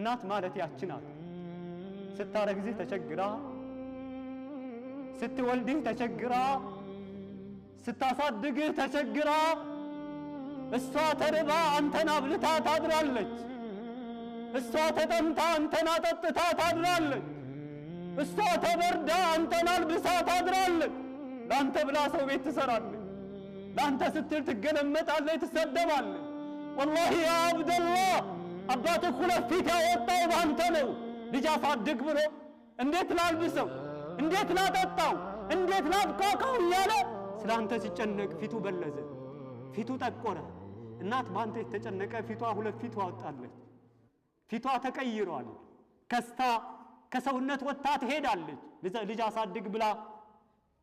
እናት ማለት ያቺ ናት። ስታረግዝህ ተቸግራ፣ ስትወልድህ ተቸግራ፣ ስታሳድግህ ተቸግራ፣ እሷ ተርባ አንተን አብልታ ታድራለች። እሷ ተጠምታ አንተን አጠጥታ ታድራለች። እሷ ተበርዳ አንተን አልብሳ ታድራለች። ለአንተ ብላ ሰው ቤት ትሰራለች። ለአንተ ስትል ትገለመጣለች፣ ትሰደባለች። ወላሂ ያ አብደላህ፣ አባትህ ሁለት ፊት ያወጣው በአንተ ነው። ልጅ አሳድግ ብሎ እንዴት ላልብሰው፣ እንዴት ላጠጣው፣ እንዴት ላብቃቃው እያለ ስለ አንተ ሲጨነቅ ፊቱ በለዘ፣ ፊቱ ጠቆረ። እናት በአንተ የተጨነቀ ፊቷ ሁለት ፊቱ አወጣለች። ፊቷ ተቀይሯል። ከስታ ከሰውነት ወጥታ ትሄዳለች። ልጅ አሳድግ ብላ፣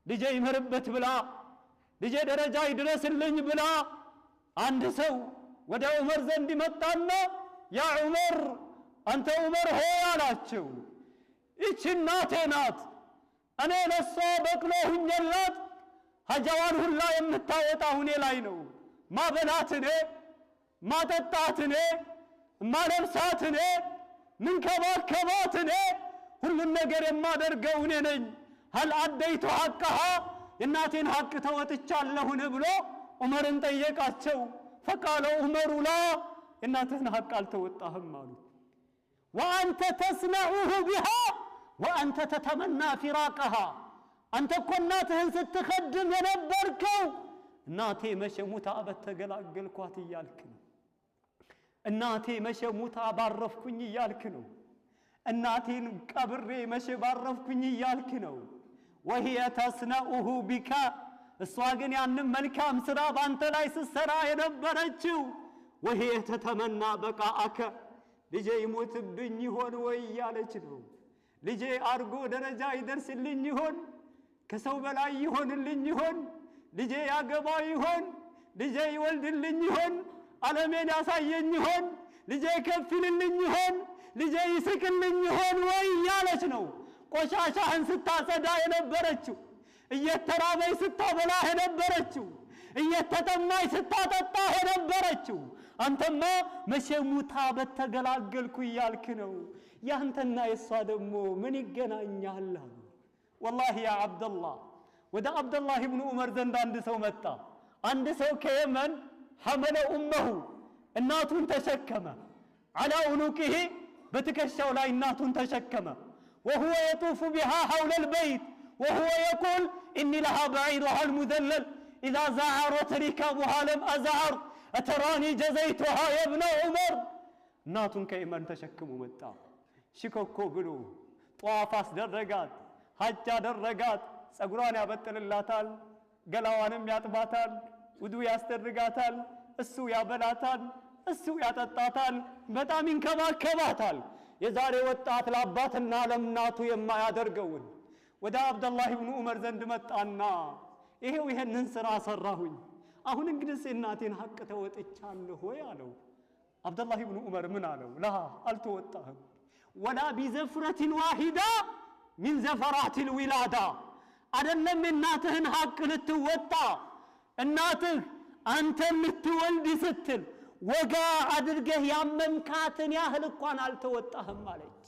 ልጄ ይመርበት ብላ፣ ልጄ ደረጃ ይድረስልኝ ብላ። አንድ ሰው ወደ ዑመር ዘንድ መጣና ያ ዑመር፣ አንተ ዑመር ሆይ አላቸው፣ ይቺ እናቴ ናት። እኔ ለሷ በቅሎ ሁኜላት ሀጃዋን ሁላ የምታወጣ ሁኔ ላይ ነው። ማበላት እኔ፣ ማጠጣት እኔ፣ ማለብሳት እኔ፣ ምንከባከባት እኔ፣ ሁሉን ነገር የማደርገው እኔ ነኝ። ሀል አደይቱ ሐቀሃ፣ የእናቴን ሐቅ ተወጥቻለሁን ብሎ ዑመርን ጠየቃቸው። ፈቃለ ዑመሩ ላ፣ የእናትህን ሐቅ አልተወጣህም አሉት። ወአንተ ተስነዑሁ ቢሃ ወአንተ ተተመና ፊራቀሃ፣ አንተ እኮ እናትህን ስትኸድም የነበርከው እናቴ መቼ ሙታ በተገላገልኳት እያልክ ነው። እናቴ መቼ ሙታ ባረፍኩኝ እያልክ ነው። እናቴን ቀብሬ መቼ ባረፍኩኝ እያልክ ነው። ወሂየ ተስነኡሁ ቢካ፣ እሷ ግን ያንን መልካም ስራ በአንተ ላይ ስትሰራ የነበረችው ወሂየ ተተመና በቃአከ፣ ልጄ ይሞትብኝ ይሆን ወይ እያለች ነው። ልጄ አድጎ ደረጃ ይደርስልኝ ይሆን? ከሰው በላይ ይሆንልኝ ይሆን? ልጄ ያገባ ይሆን? ልጄ ይወልድልኝ ይሆን? ዓለሜን ያሳየኝ ይሆን? ልጄ ከፍልልኝ ይሆን? ልጄ ይስቅልኝ ይሆን ወይ እያለች ነው። ቆሻሻህን ስታጸዳ የነበረችው፣ እየተራበች ስታበላህ የነበረችው፣ እየተጠማች ስታጠጣህ የነበረችው፣ አንተማ መቼ ሙታ በተገላገልኩ እያልክ ነው። ያንተና የእሷ ደግሞ ምን ይገናኛል አሉ። ወላሂ ያ አብደላህ፣ ወደ አብደላህ ብኑ ዑመር ዘንድ አንድ ሰው መጣ። አንድ ሰው ከየመን ሐመለ ኡመሁ፣ እናቱን ተሸከመ። ዓላ ኡኑቂሂ፣ በትከሻው ላይ እናቱን ተሸከመ። ወሁወ የጡፉ ቢሃ ሐውለል በይት ወሁወ የቁል ኢኒ ለሃ በዒሩሃ አልሙዘለል ኢዛ ዘዓረት ሪካቡሃ ለም አዝዓር አተራኒ ጀዘይቱሃ የብነ ዑመር። እናቱን ከየመን ተሸክሞ መጣ። ሽኮኮ ብሎ ጠዋፍ አስደረጋት፣ ሐጅ አደረጋት። ጸጉሯን ያበጥልላታል፣ ገላዋንም ያጥባታል፣ ውዱ ያስደርጋታል፣ እሱ ያበላታል፣ እሱ ያጠጣታል፣ በጣም ይንከባከባታል። የዛሬ ወጣት ለአባትና ለእናቱ የማያደርገውን ወደ አብደላህ ብኑ ዑመር ዘንድ መጣና ይሄው ይሄንን ስራ ሰራሁኝ፣ አሁን እንግዲህ እናቴን ሐቅ ተወጥቻለሁ ወይ አለው። አብደላህ ብኑ ዑመር ምን አለው? ላ፣ አልተወጣህም። ወላ ቢዘፍረትን ዋሂዳ ሚን ዘፈራት ልዊላዳ፣ አደለም የእናትህን ሐቅ ልትወጣ፣ እናትህ አንተን ልትወልድ ስትል ወጋ አድርገህ ያመምካትን ያህል እንኳን አልተወጣህም አለች።